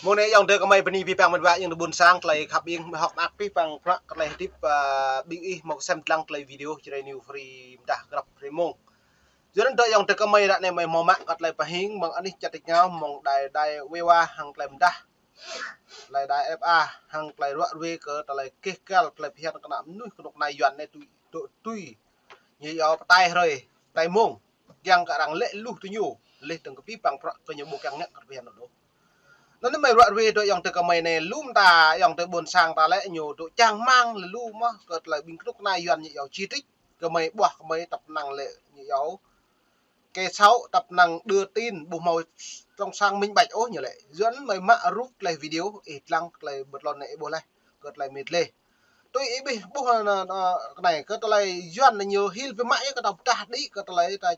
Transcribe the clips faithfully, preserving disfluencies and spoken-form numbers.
Mơ̆ng anai ayŏng adơi gơmơi bơni abih bang mơnuă ayŏng adơi ƀôn sang tơlơi khăp ing, mơ̆ng hŏk mơak abih bang prăk kơ tơlơi hơdip, ơ, ƀing ih mơ̆ng sem lăng tơlơi video Jrai New Free mơdah grăp hrơi mông. Yua anŭn ayŏng adơi gơmơi ră anai mơi hmâo mă kơ tơlơi pơhing mơ̆ng anih čar tač rơngiao mơ̆ng đài đài Viva hăng tơlơi mơdah, tơlơi đài F A hăng tơlơi ruă ruê kơ tơlơi keh kăl tơlơi phiăn kơ ană mơnuih kơnuk kơna Yuan anai tui, tui, tui ñu yua pơtai hrơi, pơtai mông, kiăng kơ arăng lĕ luh tui ñu, lĕ tơ̆ng kơ abih bang prăk kơ ñu ƀu kiăng ngă kơ phiăn anŭn ôh. Anŭn anai mơi ruă ruê dŏ ayŏng adơi gơmơi anai, lŏm ta ayŏng adơi ƀôn sang ta lĕ ñu dŏ čang rơmang lĕ lu mơ̆ kơ tơlơi ƀing kơnuk kơna Yuan ñu yua či trích, gơmơi ƀuah gơmơi tăp năng lĕ ñu yua kơ sâu tăp năng đưa tin ƀu hmâo trong sáng minh bạch ôh ñu lĕ. Yua anŭn mơi mă rup tơlơi video, ih lăng tơlơi bơtlon anai ih ƀuh laih, kơ tơlơi mĭt lĕ. Tui ih ƀuh, ƀuh, ơ, ơ, kơ anai, kơ tơlơi Yuan anai ñu hil biă mă yơh kơ ta pơdah đĭ kơ tơlơi ta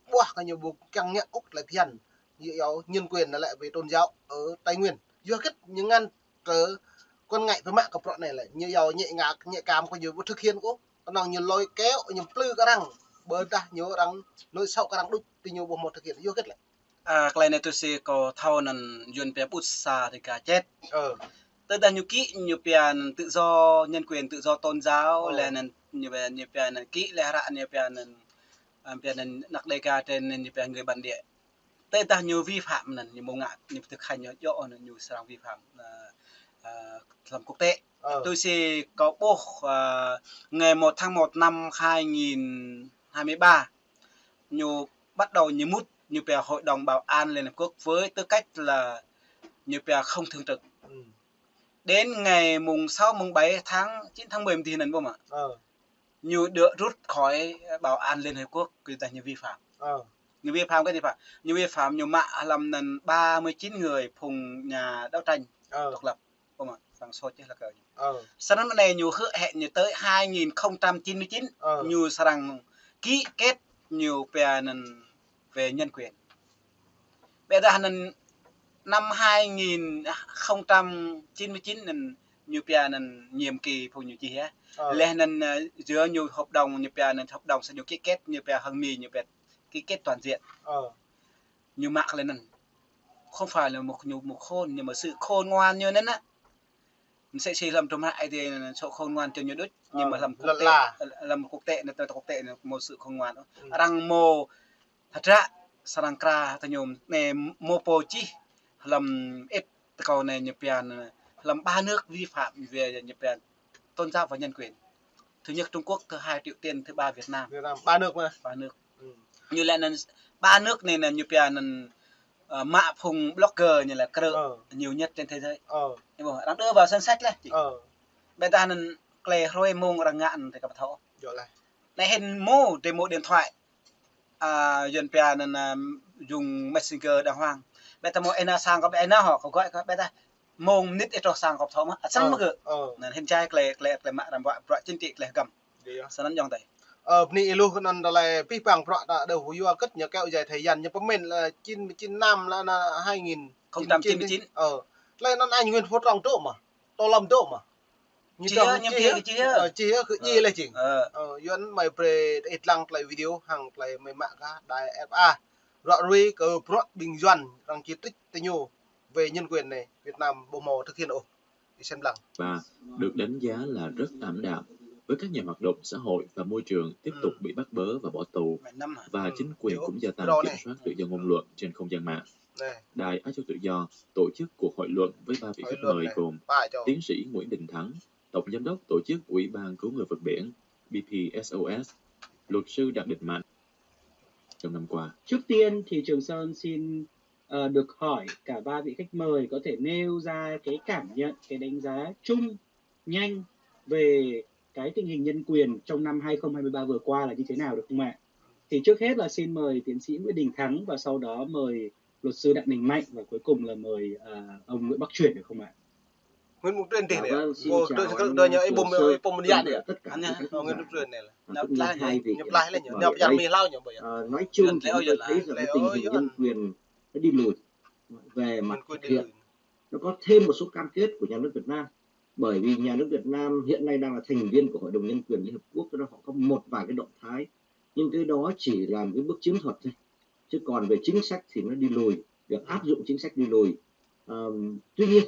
ƀuah kơ ñu ƀu kiăng ngă ôh tơlơi phiăn. Ñu yua nhân quyền anŭn lĕ về tôn giáo ở Tây Nguyên. Yua hơget ñu ngăn kơ kơnơ̆ng ngă biă mă kơ prăk anai lĕ. Ñu yua nhạy ngă, nhạy cảm kơ ñu ƀu thực hiện ôh. Kơnơ̆ng ñu lôi kéo, ñu plư kơ arăng. Ƀôdah ñu arăng nội sâu kơ arăng đôč, tui ñu ƀu hmâo thực hiện. Yua hơget lĕ. Ơ, tơlơi anai tui si kâo thâo anŭn Yuan pia ƀut sa rơga čet. Ơ. Tơdah ñu kĭ ñu pia anŭn tự do nhân quyền, tự do tôn giáo, ơ, lĕ anŭn ñu pia, ñu pia anŭn kĭ lĕ hră ñu pia anŭn, ơ, pia anŭn anak Đêga trên anŭn ñu pia người bản địa. Tơdah ñu vi phạm anŭn ñu ƀu ngă, ñu thực hành ñu djơ̆ anŭn ñu srăng vi phạm, ơ, ơ, lăm quốc tế. Ơ. Tui si kâo ƀuh, ơ, ngày một tháng một năm hai nghìn hai mươi ba, ñu bắt đầu ñu mŭt, ñu pia Hội đồng Bảo an Liên Hợp Quốc với tư cách là ñu pia không thường trực. Ừ. Đến ngày mùng sáu, mùng bảy tháng chín, tháng mười mơ̆ng anai anŭn ƀu mă. Ơ. Ñu được rút khỏi Bảo an Liên Hợp Quốc, kơ tơdah ñu vi phạm. Ơ. Ñu vi phạm kơ ñu vi phạm. Ñu vi phạm ñu mă lăm anŭn ba mươi chín người phùng nhà đấu tranh, ơ, độc lập. Ơ, mă, srăng sô čih lăk kơ ñu. Ơ. Srăng mơ̆ng anai ñu hứa hẹn ñu tới hai nghìn không trăm chín mươi chín, ơ, ñu srăng ký kết ñu pia anŭn về nhân quyền. Ƀôdah anŭn năm hai nghìn không trăm chín mươi chín anŭn ñu pia anŭn nhiệm kỳ phùng ñu čih yơh. Ơ. Lĕ anŭn, ơ, giữa ñu hợp đồng ñu pia anŭn hợp đồng sa ñu ký kết ñu pia hăng Mi ñu pia ký kết toàn diện. Ơ. Ñu mă kơ lĕ anŭn. Không phải là một, ñu một khôn, nhưng mà sự khôn ngoan ñu anŭn á. Msĕ si lăm tơlơi ai tiê anŭn sự khôn ngoan čơ ñu đôč, nhưng mà, ơ, lăm quốc tế, lăm quốc tế anŭn, tơlơi quốc tế anŭn hmâo sự khôn ngoan. Ừ. Arăng hmâo hơdră srăng krăn tơ ñu anai hmâo pô čih lăm ĕp tơ kâo anai ñu pia anŭn, lăm ba nước vi phạm về ñu pia tôn giáo và nhân quyền. Thứ nhất Trung Quốc, thứ hai Triều Tiên, thứ ba Việt Nam. Việt Nam, ba nước mà. Ba nước. Ừ. Ñu lĕ anŭn ba nước anai anŭn ñu pia anŭn, ơ, mă phùng blogger ñu lĕ krư̆, ơ, nhiều nhất trên thế giới. Ơ. Ñu ƀuh, arăng đưa vào danh sách lĕ. Ơ. Ƀôdah anŭn tơlơi hrơi mông arăng ngă anŭn tơ kâo ƀu thâo. Yơh lah. Anai hĭn mơ̆ demo điện thoại. Ơ, Yuan pia anŭn, ơ, dùng Messenger đàng hoàng. Ƀôdah mơ̆ ih nao sang kâo, ƀôdah ih nao hŏ, kâo gọi kơ ƀôdah mông mơnit ih truh sang kâo ƀu thâo mơ̆. Ơ, srăng mơ̆ kơ. Ơ. Anŭn hĭn jai tơlơi, tơlơi, tơlơi mă răm ƀuă, bruă chính trị tơlơi hơgăm. Yơh. Srăng anŭn ayŏng adơi. Ơ, bơni ih lu kơ anŭn tơlơi abih bang prăk ta đơ hu yua kơ ñu kéo dài thời gian ñu pơmĭn lĕ chín mươi chín năm lĕ anŭn hai nghìn không trăm chín mươi chín. Ơ. Tơlơi anŭn anh Nguyễn Phú Trọng dŏ mơ̆. Tô Lâm dŏ mơ̆. Ñu čih, ñu čih, ơ, čih, ơ, kơ ih lĕ jing. Ơ. Ơ, Yuan mơi brơi ih lăng tơlơi video hăng tơlơi mơi mă kơ đài F A. Ruă ruê kơ prăk ƀing Yuan arăng či trích tơ ñu về nhân quyền anai Việt Nam ƀu hmâo thực hiện ôh. Ih sem lăng. Và được đánh giá là rất ảm đạm, với các nhà hoạt động xã hội và môi trường tiếp tục, ừ, bị bắt bớ và bỏ tù, và, ừ, chính quyền cũng gia tăng kiểm soát tự do ngôn luận trên không gian mạng. Đài Á Châu Tự Do tổ chức cuộc hội luận với ba vị khách mời gồm tiến sĩ Nguyễn Đình Thắng, Tổng Giám đốc Tổ chức Ủy ban Cứu người vượt biển B P S O S, luật sư Đặng Đình Mạnh. Trong năm qua. Trước tiên thì Trường Sơn xin, ờ, được hỏi cả ba vị khách mời có thể nêu ra cái cảm nhận, cái đánh giá chung, nhanh về cái tình hình nhân quyền trong năm hai không hai ba vừa qua là như thế nào được không ạ? Thì trước hết là xin mời tiến sĩ Nguyễn Đình Thắng và sau đó mời luật sư Đặng Đình Mạnh và cuối cùng là mời, à, ông Nguyễn Bắc Truyền được không ạ? Nguyễn Bắc Truyền dih lĕ. Vâng, xin chào anh luật sư và tất cả các vị khách mời. Nguyễn Bắc Truyền anai lĕ. Ñu plah lĕ ñu, ñu plah lĕ ñu. Ñu pơyar mi hlâo ñu ƀơi. Ờ, nói chung thì chúng tôi thấy rằng cái tình hình nhân quyền nó đi lùi về mặt thực hiện. Nó có thêm một số cam kết của nhà nước Việt Nam. Bởi vì nhà nước Việt Nam hiện nay đang là thành viên của Hội đồng Nhân quyền Liên Hợp Quốc, cho nên họ có một vài cái động thái. Nhưng cái đó chỉ là một cái bước chiến thuật thôi. Chứ còn về chính sách thì nó đi lùi, việc áp dụng chính sách đi lùi. Ờm, tuy nhiên,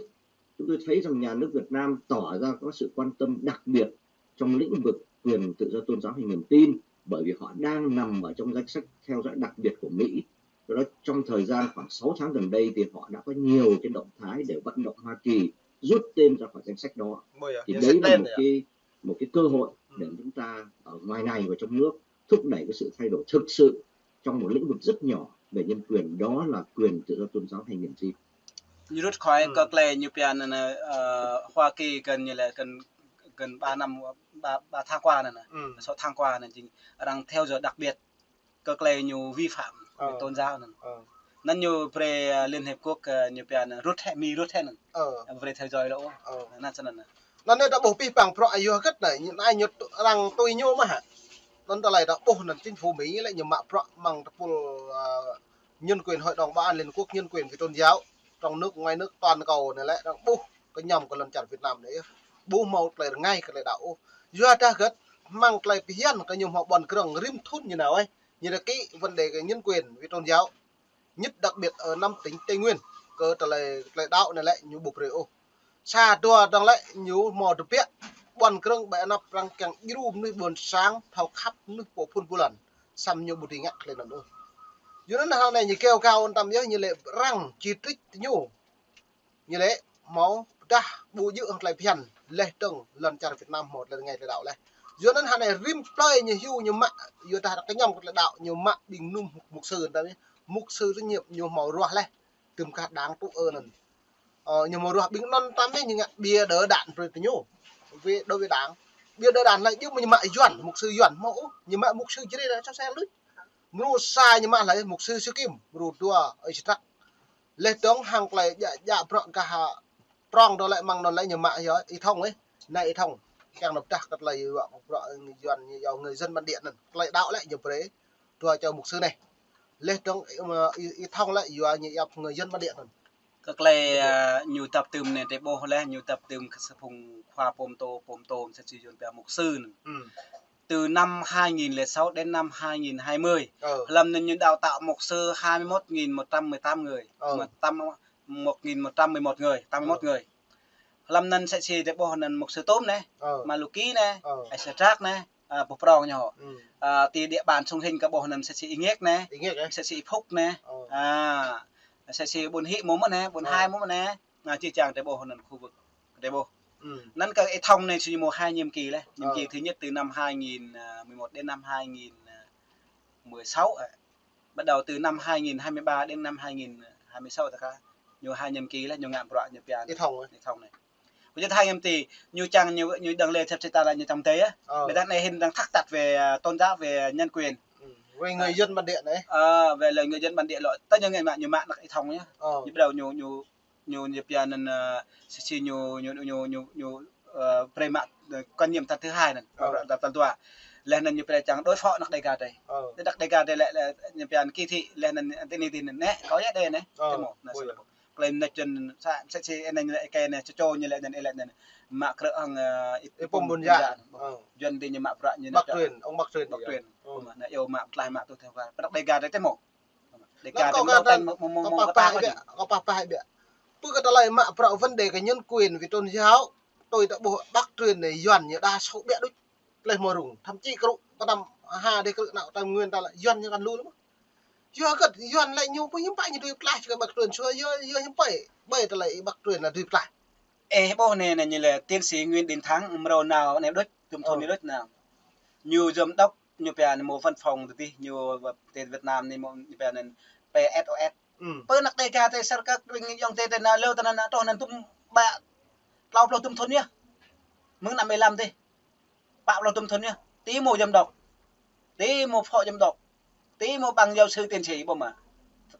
chúng tôi thấy rằng nhà nước Việt Nam tỏ ra có sự quan tâm đặc biệt trong lĩnh vực quyền tự do tôn giáo hay niềm tin, bởi vì họ đang nằm ở trong danh sách theo dõi đặc biệt của Mỹ. Do đó, trong thời gian khoảng sáu tháng gần đây thì họ đã có nhiều cái động thái để vận động Hoa Kỳ rút tên ra khỏi danh sách đó. Ôi, thì nhân đấy sách là tên một này à? Cái, một cái cơ hội để chúng ta ở ngoài này và trong nước thúc đẩy cái sự thay đổi thực sự trong một lĩnh vực rất nhỏ về nhân quyền, đó là quyền tự do tôn giáo hay niềm tin. Ñu rút khỏi, ừ, kơ tơlơi ñu pia anŭn, ơ, Hoa Kỳ kơ ñu lĕ kơ, kơ ba năm, ba, ba tháng qua anŭn, ừ, sáu tháng qua anŭn, jing arăng theo dõi đặc biệt kơ tơlơi ñu vi phạm, ờ, tôn giáo anŭn. Ờ. Anŭn ñu brơi, ơ, Liên Hiệp Quốc, ơ, ñu pia anŭn rút hĭ, Mi rút hĭ anŭn. Ờ. Brơi theo dõi lĕ. Ờ. Anŭn snăn. Anŭn anai ta ƀuh pih păng bruă yua hơget anai, ñu anai ñu tŭ-, arăng tui ñu mơ̆ hă. Anŭn tơlơi ta ƀuh anŭn chính phủ Mỹ lĕ ñu mă bruă mơ̆ng tơpul, ơ, nhân quyền, Hội đồng Bảo an Liên Hợp Quốc, nhân quyền về tôn giáo trong nước, ngoài nước, toàn cầu anai lĕ arăng ƀuh kơ ñăm kơ lŏn čar Việt Nam anai yơh. Ƀu hmâo tơlơi rơngai kơ tơlơi đaŏ ôh. Yua dah hơget, mơ̆ng tơlơi phiăn kơ ñu hmâo ƀuăn krơ̆ng rĭm thŭn ñu nao ơi. Ñu dah ký vấn đề kơ nhân quyền về tôn giáo. Nhất đặc biệt ở năm tỉnh Tây Nguyên, kơ tơlơi, tơlơi đaŏ anai lĕ ñu ƀu brơi ôh. Sa dua dơ̆ng lĕ ñu hmâo tơbiă ƀuăn krơ̆ng ƀơi anăp arăng kiăng djru mơnuih ƀôn sang, thâo khăp mơnuih pô phun pô lăn. Samơ̆ ñu ƀu dưi ngă tơlơi anŭn ôh. Yua anŭn hăng anai ñu kêu gào ôn tăm yơh, ñu lĕ arăng chỉ trích ñu. Ñu lĕ hmâo pơdah ƀu djơ̆ hăng tơlơi phiăn, laih dơ̆ng lŏn čar Việt Nam hmâo tơlơi rơngai tơlơi đaŏ laih. Yua anŭn hăng anai rĭm plơi ñu hyu ñu mă, yua dah kơ ñăm kơ tơlơi đaŏ ñu mă ƀing mơnum mục sư tăm yơh. Mục sư trách nhiệm ñu hmâo ruah laih. Tơm kah đảng tŭ ơ anŭn. Ơ, ñu hmâo ruah ƀing anŭn tăm yơh ñu ngă bia đỡ đạn brơi kơ ñu. Vì đối với đảng. Bia đỡ đạn lĕ djơ̆ mơ̆ ñu mă Yuan, mục sư Yuan hmâo ôh, ñu mă mục sư Jrai lĕ čô sel đôč. Mrô sa ñu mă lĕ mục sư Siu Kim, mrô dua ơi Sitrak. Laih dơ̆ng hăng tơlơi djă, djă bruă gah, ơ, prong dŏ lĕ mơ̆ng anŭn lĕ ñu mă yơh Y Thông ơi. Anai Y Thông. Kiăng nao pơdah kơ tơlơi bruă, bruă Yuan ñu yua người dân bản địa anŭn. Tơlơi đaŏ lĕ ñu brơi dua čô mục sư anai. Laih dơ̆ng, ơ, Y, Y Thông lĕ yua ñu yap người dân bản địa anŭn. Kơ tơlơi, ơ, ñu dăp tơm anai tơƀuh laih, ñu dăp tơm kơ sa phung khua pôm tô, pôm tô, mơsĕ si Yuan pia mục sư anŭn. Ừ. Từ năm hai nghìn lẻ sáu đến năm hai nghìn hai mươi. Ờ. Hlăm anŭn ñu đào tạo mục sư hai mươi mốt nghìn một trăm mười tám người. Ờ. Một trăm, một nghìn một trăm mười một người, tám mươi mốt người. Hlăm anŭn mơsĕ si tơƀuh anŭn mục sư Tôm anai, Maluki anai, Ơi Sơdrak anai, ơ, pô prong ñu. Ừ. Ơ, ti địa bàn xung quanh kơ ƀuh anŭn mơsĕ si Y Ngiek anai, Y Ngiek, ơ? Mơsĕ si Y Phúc anai. Ơ. Ơ, mơsĕ si Ƀuôn Hĭ mơ̆n anai, Ƀuôn Hai mơ̆n anai. Anai, či čang tơƀuh anŭn khu vực tơƀuh. Ừ. Anŭn kơ Y Thông anai ñu hmâo hai nhiệm kỳ laih. Nhiệm kỳ thứ nhất từ năm hai nghìn mười một đến năm hai nghìn mười sáu, ơ. Bắt đầu từ năm hai nghìn hai mươi ba đến năm hai nghìn hai mươi sáu ta kah. Ñu hai nhiệm kỳ laih, ñu ngă bruă ñu pia Y Thông, ơ? Y Thông anai. Ƀu djơ̆ hai nhiệm kỳ, ñu čang ñu, ñu dơ̆ng lĕ sep seta lĕ ñu čang tê, ơ. Ơ. Ƀiădah anai hĭn đang thắt chặt về, ơ, tôn giáo, về nhân quyền. Ừ. Với người dân bản địa anai. Ơ, về lời người dân bản địa lĕ. Tơdah ñu ngă mă, ñu mă anăk Y Thông yơh. Ơ. Ñu bắt đầu ñu, ñu ñu, ñu pia anŭn, ơ, mơsĕ si ñu, ñu, ñu, ñu, ñu, ơ, brơi mă, ơ, quan niệm tal thứ hai anŭn, tal, tal dua. Laih anŭn ñu pia čang đối phó anăk Đêga tê. Ơ. Tơ anăk Đêga tê lĕ, lĕ, ñu pia anŭn kỳ thị, laih anŭn tơ anai tơ anai, anai, kâo yơh tê anai. Ơ, tơƀuh, anai ôi. Tơƀuh. Tơlơi anŭn čang, sa, mơsĕ si anai lĕ, kơ anai, čô čô ñu lĕ anŭn, lĕ anŭn. Mă krơ̆ hăng, ơ, Y Pum Bun Yan. Ơ. Yuan tơ ñu mă bruă ñu Bắc Truyền, ông Bắc Truyền. Bắc Truyền. Ơ, mă, anai, yua mă, tơlơi mă tŭ tơ̆ wa. Tơ anăk Đêga tê tơƀuh. Đêga tơ̆ mơ̆ng, mơ̆ng, mơ̆ng, mơ̆ng, kâo pơpă hĭ ƀiă, kâo pơpă hĭ ƀiă. Pơ kơ tơlơi mă bruă vấn đề kơ nhân quyền, kơ tôn giáo, tui ta ƀuh Bắc Truyền anai Yuan ñu đa sô ƀiă đôč. Tơlơi hmâo rŭng, thậm chí kơ rŭng, ta năm ha dêh kơ rŭng nao Tây Nguyên ta lĕ Yuan ñu kăn lu lăm. Yua hơget Yuan lĕ ñu pô hiư̆m pă ñu dưi pơklaih kơ Bắc Truyền sua, yua, yua hiư̆m pă, ƀơi tơlơi Bắc Truyền lĕ dưi pơklaih. Ơ, ƀuh anai, anai ñu lĕ tiến sĩ Nguyễn Đình Thắng, mrô nao anai đôč, tơm thŭn anai đôč nao. Ñu giám đốc ñu pia anai mơ̆ văn phòng tơ tih, ñu tơ Việt Nam anai mơ̆ ñu pia anai P S O S. Pơ anăk Đêga tê sar kơ ring yong tê tê na lơ tơ na na toh na tŭm ƀă tlâo pluh tŭm thŭn yơh. Mơ̆ng năm bảy lăm tê. Pă pluh tŭm thŭn yơh. Tơ mơ̆ giám đốc. Tơ mơ̆ phó giám đốc. Tơ mơ̆ bằng giáo sư tiến sĩ ƀu mă.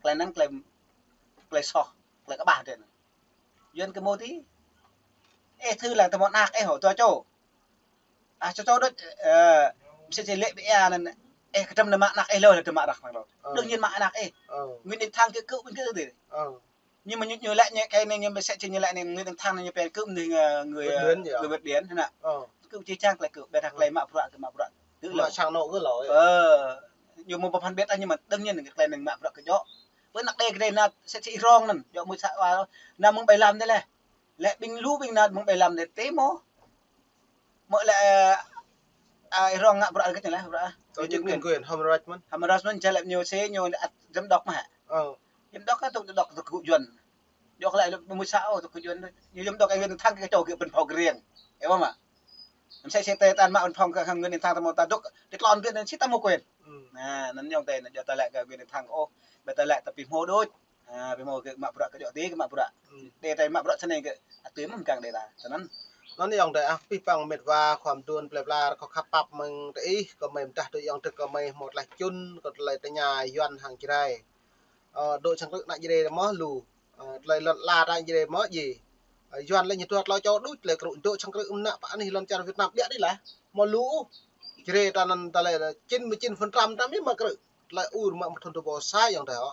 Tơlơi anŭn tơlơi, tơlơi soh, tơlơi kơƀah tê. Yuan kơ mơ̆ tih. Ơ, thư là tơ mơ̆ anăk, ơ, hŏ, tơ čô. Ơ, čô čô đôč, ơ, mơsĕ si lĕ ƀiă anŭn, ơ, kơ tơm anai mă anăk, ơ, lơ lĕ tơm mă anăk, anăk lơ. Ơ. Đương nhiên mă anăk, ơ. Ơ. Nguyễn Đình Thắng kơ, kơ, kơ, kơ, kơ. Nhưng mà ñu, ñu lĕ ñu, kơ anai ñu mơsĕ si ñu lĕ anai, Nguyễn Đình Thắng anai ñu pia kơ mơnuih, ơ, người, Việt Miến, ơ, người Việt Miến, hă. Ơ. Kơ či čang tơlơi kơ, ƀiădah tơlơi mă bruă, kơ mă bruă. Kơ mă lơ. Sang anŏ kơ lơ, ơ. Ơ, ñu mơ̆ ƀu phân biệt, nhưng mà đương nhiên tơlơi anai mă bruă kơ djơ̆. Pơ anăk đe kơ đe nă sĕ sĕ ih rong anŭn. Yua mơ̆ sa wa nă mơ̆ng ƀai lăm đe leh. Leh ƀing lu ƀing nă mơ̆ng ƀai lăm đe tê mơ̆. Mơ̆ leh, a, ih rong ngă bruă kơ ñu leh, bruă. Ñu jing quyền, hăm ră mơ̆n. Hăm ră mơ̆n, čar leh ñu sĕ ñu ăt giám đốc mơ̆ hă? Giám đốc kơ tŭk giám đốc tŭk gŭ Yuan. Djŏ leh mơ̆ sa ô tŭk gŭ Yuan. Ñu giám đốc kơ Nguyễn Thắng kơ čô kơ pơnphŏng kơ riêng. Ơ mơ̆. Mơ̆ sĕ sĕ tê tan mă pơnphŏng kơ hăng Nguyễn Thắng tơ mơ̆ ta dŭk. Tê tlôn kơ anŭn sĭt ta mơ̆ quyền. Nă, anŭn yŏng tê anŭn djŏ ta leh kơ Nguyễn Thắng ôh. Ƀĕ ta leh ta pĭ hmâo đôč. A, pĭ hmâo kơ mă bruă kơ djŏ tê kơ mă bruă. Đe ta mă bruă sơnai kơ. Ăt tui mơ̆ng kang đe ta. Tơ anŭn. Anŭn yŏng tê ah, pĭ păng met wa khua mơduôn plơi pla kơ khăp pap mơ̆ng tơ ih, kơ mơi mơdah tui yŏng tê kơ mơi hmâo tlaih čun, kơ tơlơi tơña Yuan hăng Jrai. Ơ, dŏ sang krư̆ ană Jrai mơ̆ lu. Ơ, tơlơi lŏn ala ană Jrai mơ̆ ji. Ơ, Yuan leh ñu tua tlâo čô đôč tơlơi krư̆ dŏ sang krư̆ mơnă pă anih lŏn čar Việt Nam ƀiă đĭ lah. Mơ̆ lu. Jrai ta anŭn tơlơi chín mươi chín phần trăm ta mĭn mă krư̆. Tơlơi ur mă thun tơpô sa yŏng tê hŏ.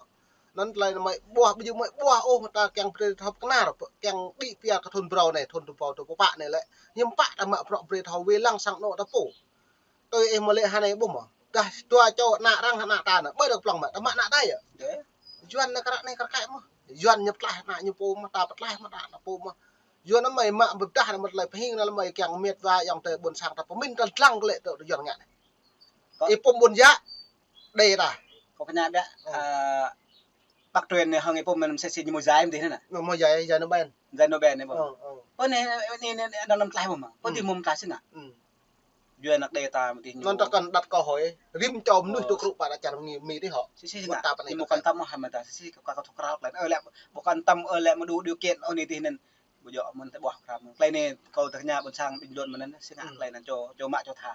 Anŭn tơlơi anai mơi ƀuah, ƀu djơ̆ mơi ƀuah ôh ta kiăng brơi thâo kơnar, kiăng đĭ pia kơ thun brâo anai, thun tơpô tơpô pă anai lĕ. Hiư̆m pă ta mă bruă brơi thâo wai lăng sang anŏ ta pô. Tui ih mơ̆ lĕ hơnai ƀu mơ̆. Dah tua čô ană arăng ană ta anŭn, ƀơi dŏ plŏng mă, ta mă ană ta yơh. Yuan anŭn krăk anai krăk kĕ mơ̆. Yuan ñu pơtlaih ană ñu pô mơ̆, ta pơtlaih mơ̆ ană ta pô mơ̆. Yuan anŭn mơi mă ƀơdah anŭn mơ̆ tơlơi pơhing anŭn mơi kiăng met wa yŏng tê ƀôn sang ta pơmĭn ta lăng kơ lĕ tơ Yuan ngă anai. Ih pôm ƀôn yă, đe ta. Kơ kơnă ƀiă, a, Bắc Truyền anai hăng ih pôm mơ̆n sĕ sĕ ñu mơ̆ jai mơ̆ tih anŭn nă. Mơ̆ jai, jai Nobel. Jai Nobel anai ƀu. Ơ, ơ. Pơ anai, anai, anai, anai anăm tlaih ƀu mơ̆. Pơ tih mơ̆ tlaih sĭt nă. Yuan anăk đe ta mơ̆ tih ñu. Anŭn ta kăn đặt câu hỏi, rĭm čô mơnuih tŭ krư̆ pă anăk čar Mi, Mi tih hŏ. Sĭ sĭ nă. Ñu mơ̆ quan tâm mơ̆ hăm ta, sĭ sĭ kơ kơ thâo krao klen. Ơ lĕ, ƀu quan tâm, ơ lĕ mơ̆ đủ điều kiện, ơ anai tih anŭn. Ƀu djơ̆ mơ̆n tơƀuh kram. Tơlơi anai kâo tơña ƀôn sang bình luận mơ̆n anŭn, sĭ ngă tơlơi anŭn čô, čô mă čô tha.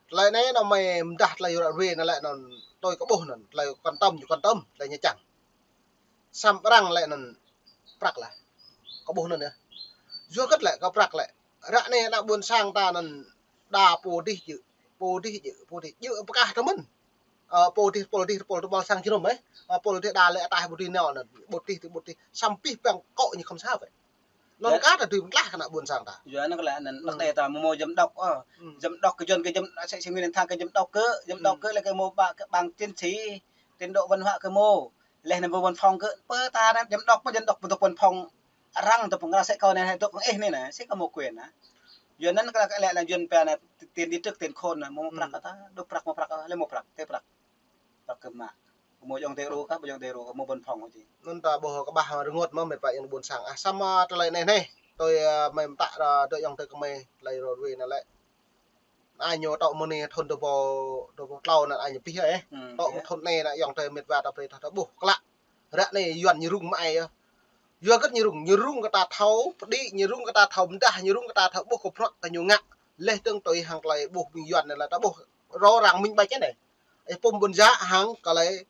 Tơlơi anai anŭn mơi mơdah tơlơi ră ruai anŭn lĕ anŭn tui kơ ƀuh anŭn, tơlơi quan tâm ñu quan tâm, tơlơi ñu čang. Samơ̆ arăng lĕ anŭn prăk lah. Kơ ƀuh anŭn yơh. Yua hơget lĕ kơ prăk lĕ. Ră anai ană ƀôn sang ta anŭn đa pô dih djơ̆, pô dih djơ̆, pô dih djơ̆ pơkah tơ mơ̆n. Ơ, pô dih, pô dih, pô dih, pô sang jơnum, ơ. Ơ, pô dih đa lĕ ataih pô dih nao anŭn, pô dih, pô dih. Samơ̆ pih păng kŏ ñu khŏm sa wơ̆t. Anŭn kah ta dưi pơtlaih kơ ană ƀôn sang ta. Yua anŭn kơ lĕ anŭn anăk đe ta mơ̆ mơ̆ giám đốc, ơ. Giám đốc kơ Yuan kơ giám, sĕ sĕ Nguyễn Thắng kơ giám đốc kơ, giám đốc kơ lĕ kơ mơ̆ ƀă kơ bằng tiến sĩ, trình độ văn hóa kơ mơ̆. Leh anŭn ƀu văn phòng kơ, pơ ta anŭn giám đốc, pơ giám đốc ƀu dŏ văn phòng. Arăng dŏ pơngra sĕ kâo anai, dŏ pơng ih anai nă, sĕ kơ mơ̆ quyền nă. Yua anŭn kơ lĕ kơ lĕ anŭn Yuan pia anŭn tiền đi trước tiền khôn nă, mơ̆ prăk kơ ta, dŏ prăk mơ̆ prăk, lĕ mơ̆ prăk, tê prăk. Prăk kơ mă. Mơ̆ yŏng tê ru kah, ƀu yŏng tê ru kah, mơ̆ văn phòng či. Anŭn ta ƀuh kơ ƀah rơngot mơ̆ met wa yŏng ƀôn sang. A, samơ̆ tơlơi anai anai. Tui, ơ, mơi mơtă, ơ, dŏ yŏng tê kơ mơi, tơlơi ră ruai anŭn lĕ. Ai ñu tŏ mơ̆ anai thun dua ƀâo, dua ƀâo tlâo anŭn ai ñu pih ơ. Tŏ mơ̆ thun anai anŭn yŏng tê met wa ta brơi ta, ta ƀuh klă. Ră anai Yuan ñu rŭng mă ai ơ. Yua hơget ñu rŭng, ñu rŭng kơ ta thâo pơđĭ, ñu rŭng kơ ta thâo mơdah, ñu rŭng kơ ta thâo ƀuh kơ bruă kơ ñu ngă. Leh dơ̆ng tui hăng tơlơi ƀuh ƀing Yuan anŭn lĕ ta ƀuh rŏ răng minh bạch anai. Ih pôm ƀôn yă hăng kơ lĕ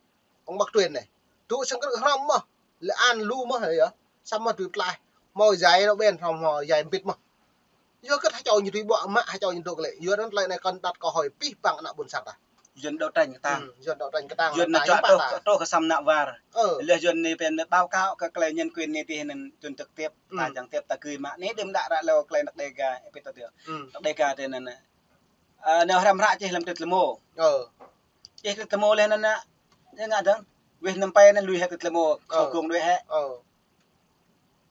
ông Bắc Truyền anai. Dŏ sang krư̆ hrŏm mơ̆, lĕ an lu mơ̆ yơh. Samơ̆ dưi pơtlaih. Hmâo jai Nobel, hmâo jai mbĭt mơ̆. Yua hơget hơčâo ñu dưi ƀuă mă, hơčâo ñu dŏ kơ lĕ. Yua anŭn tơlơi anai kăn đặt câu hỏi pih păng ană ƀôn sang ta. Yuan đấu tranh kơ ta. Yuan đấu tranh kơ ta. Yuan anŭn čuă truh, truh kơ samơ̆ nă war. Ơ. Leh Yuan anai pia anŭn báo cáo kơ tơlơi nhân quyền anai tih anŭn Yuan trực tiếp, ta gián tiếp ta gửi mă. Anai đơ̆m đă ră lơ tơlơi anăk đe ga, ơ pit ta tih. Anăk đe ga tih anŭn. Ơ, anai hrăm hră čih lăm tơlơi mơ̆. Ơ. Čih tơlơi mơ̆ leh anŭn nă. Ñu ngă dơ̆ng. Wih năm pê anŭn lui hĕ tơlơi mơ̆. Ơ. Sô gông lui hĕ. Ơ.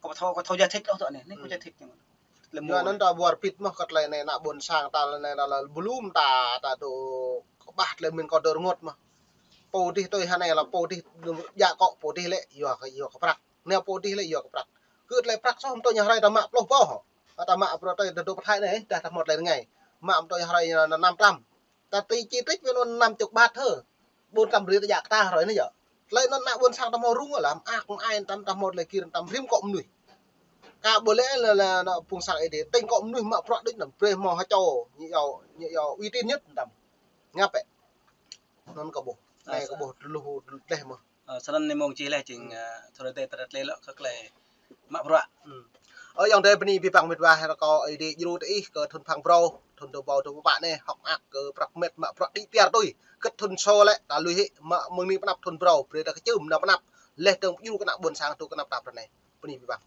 Kâo ƀu thâo, kâo thâo giải thích ôh tơ anai. Anai kâo giải thích. Tơlơi mơ̆. Yua anŭn ta ƀuar pit mơ̆ kơ tơlơi anai ană ƀôn sang ta anai ta lơ blum ta, ta dŏ kơ ƀah tơlơi mĭn kâo dŏ rơngot mơ̆. Pô dih tui hơnai lă pô dih djă kŏ pô dih lĕ yua kơ, yua kơ prăk. Anai pô dih lĕ yua kơ prăk. Kơ tơlơi prăk soh mơ̆ tui ñu hrơi ta mă pluh ƀâo hŏ. Ta mă bruă tui ta dŏ pơthai anai, dah ta hmâo tơlơi rơngai. Mă mơ̆ tui ñu hrơi anŭn năm trăm. Ta tui chi trích wơ̆t anŭn năm chục baht thơ. Ƀôn trăm rưỡi ta djă kơ ta hrơi anai yơh. Tơlơi anŭn ană ƀôn sang ta hmâo rŭng lăm, ak mơ̆ ai tam ta hmâo tơlơi kir tam rĭm kŏ mơnuih. Kâo ƀu lĕ lĕ, lĕ, ană ƀôn sang Ơi Adai, tơ̆ng kŏ mơnuih mă bruă đôč anŭn, brơi hmâo hơčâo, ñu yua, ñu yua uy tín nhất tam. Ngă pĕ. Anŭn kâo ƀuh. Anai kâo ƀuh tơluh tơleh mơ̆. Ơ, sơnăn anai mơ̆ng čih leh jing, ơ, thâo rơdêh tơlơi lŏ kơ tơlơi mă bruă. Ơ, yŏng tê bơni pih păng met wa rơkâo Ơi Adai djru tơ ih kơ thun păng brâo, thun dua ƀâo dua pluh pă anai, hơ̆k mơak kơ prăk met mă bruă đĭ piar tui. Kơ̆t thun sô lĕ, ta lui hĭ, mă mơ̆ng anai pơ anăp thun brâo, brơi ta kơčưm nao pơ anăp. Leh dơ̆ng djru kơ ană ƀôn sang tŭ kơ anăp ta pơ anai. Bơni pih păng.